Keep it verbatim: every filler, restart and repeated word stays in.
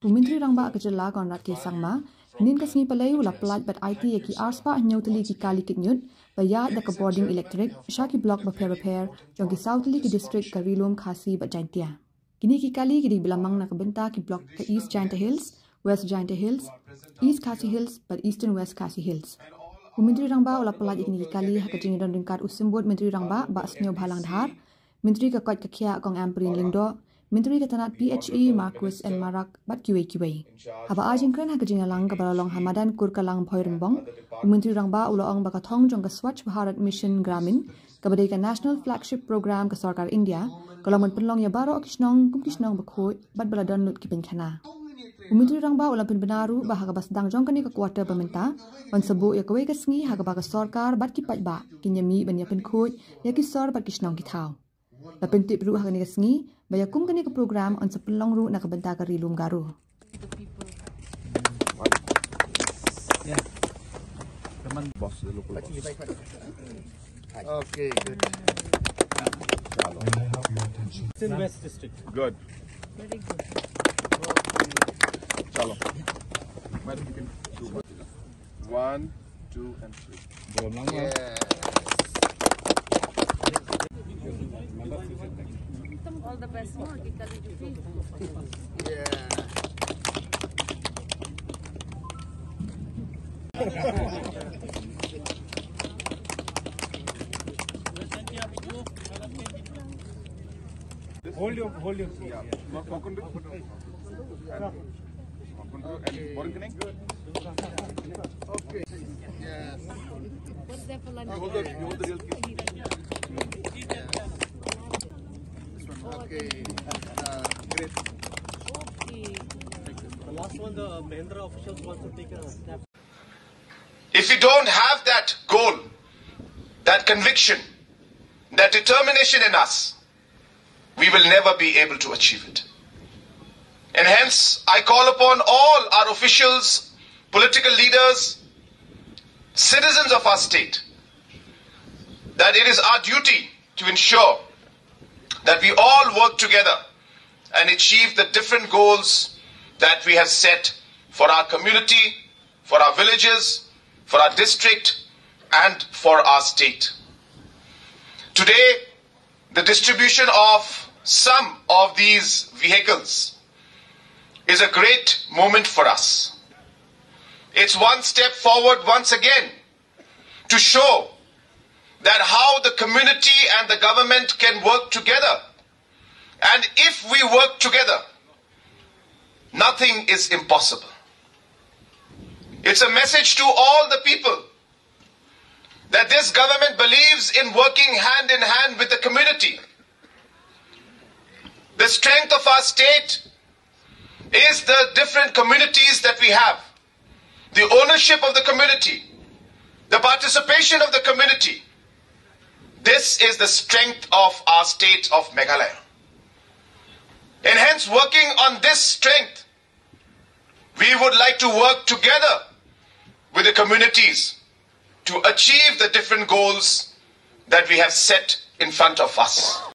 U Myntri Rangbah ka jylla Conrad K Sangma, hynnin ka sngi Palei u la pyllait bad aiti ïa ki arspah hynñiew tylli ki kali kit ñiut ba ïaid da ka bording elektrik sha ki block bapher bapher jong ki saw tylli ki district ka Ri-lum Khasi bad Jaintia. Kine ki kali ki dei ba la mang na ka bynta ki block ka East Jaintia Hills, West Jaintia Hills, East Khasi Hills bad Eastern West Khasi Hills. U Myntri Rangbah u la pyllait ïa kine ki kali ha ka jingïadon ryngkat u Symbud Myntri Rangbah Bah Sniawbhalang Dhar, Myntri ka koit ka khiah Kong Ampareen Lyngdoh, Myntri ka tnat P H E Marcuise N Marak bad kiwei kiwei. Haba ai jingkren ha ka jingïalang kaba la long ha madan Kurkalang Bhoirymbong, u Myntri Rangbah u la ong ba ka thong jong ka Swachh Bharat Mission Gramin, kaba dei ka National Flagship Program ka Sorkar India, ka long ban pynlong ïa baroh ki shnong kum ki shnong bakhuid bad ba la don lut ki pynkhana. U Myntri Rangbah u la pynbna ruh ba ha kaba sdang jong kane ka quarter ba mynta, yn sa buh ïa kawei ka sngi ha kaba ka sorkar bad ki paidbah kin ïa mih ban ïa pynkhuid ïa ki sor bad ki shnong ki thaw. La pyntip ruh ha kane ka sngi ba ïa kum kane ka program yn sa pynlong ruh na ka bynta ka Ri-lum Garo. Okay, good. Chalo. It's in West District. Good. Very good. Chalo. Madam, you can do one, two, and three. Yes. All the best. Yeah. Hold your, hold your. Yeah. Coconut. And, coconut and Born Kning. Okay. Yes. What's there for lunch? You hold the, you hold the real key. Okay. Uh, great. Okay. The last one, the Mahindra officials want to take a snap. If we don't have that goal, that conviction, that determination in us, we will never be able to achieve it. And hence, I call upon all our officials, political leaders, citizens of our state, that it is our duty to ensure that we all work together and achieve the different goals that we have set for our community, for our villages, for our district, and for our state. Today, the distribution of some of these vehicles is a great moment for us. It's one step forward once again to show that how the community and the government can work together. And if we work together, nothing is impossible. It's a message to all the people that this government believes in working hand in hand with the community. The strength of our state is the different communities that we have, the ownership of the community, the participation of the community. This is the strength of our state of Meghalaya. And hence, working on this strength, we would like to work together with the communities to achieve the different goals that we have set in front of us.